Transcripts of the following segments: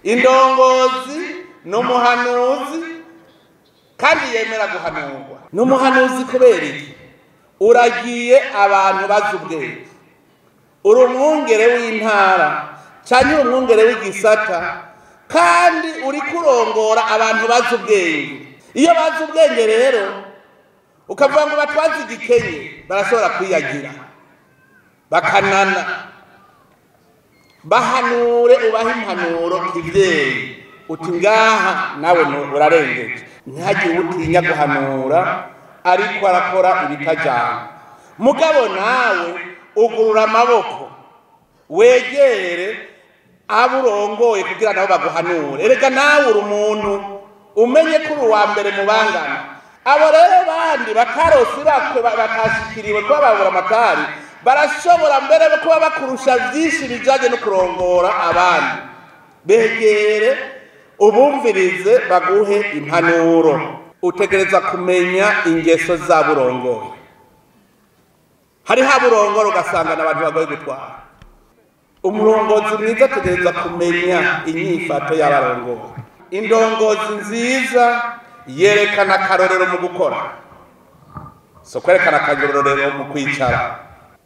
Indongozi ni umuhanuzi kandi yemera guhanurwa. Ni umuhanuzi kubera iki? Uragiye abantu bazi ubwenge, uri umwungere w'intara cyangwa uri umwungere w'igisata, kandi uri kurongora abantu bazi ubwenge. Iyo bazi ubwenge rero ukavuga ngo batwaze igikenye, barashobora kwiyagira bakanana. Bahanure, ubahe impanuro kivyeyi, uti ngaha nawe urarengeje. Ntihagire utinya guhanura ariko arakora ibitajana. Mugabo nawe ugurura amaboko, wegere abo urongoye kugira nabo baguhanure. Erega nawe uri umuntu, umenye ko uri uwa mbere mu bangana. Abo rero bandi batarose bakwe, batashikiriwe kuba babura amatari, barashobora mbere kuba bakurusha byinshi bijanye no kurongora abandi. Begere, ubumvirize, baguhe impanuro. Utegereza kumenya ingeso z'abo urongoye. Hariho abo urongora ugasanga n'abantu bagoye gutwara. Umurongozi mwiza ategereza kumenya inyifato y'abarongoye. Indongozi nziza yerekana akarorero mu gukora, so kwerekana akarorero mu kwicara,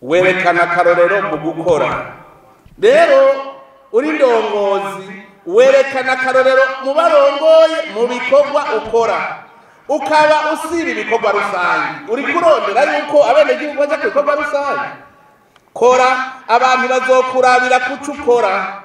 werekana akarorero mu gukora. Rero uri ndongozi, werekana akarorero mu barongoye mu bikorwa ukora, ukaba usiba ibikorwa rusange. Uri kurondera yuko abenegihugu baja ku bikorwa rusange, kora, abantu bazokurabira kuco ukora.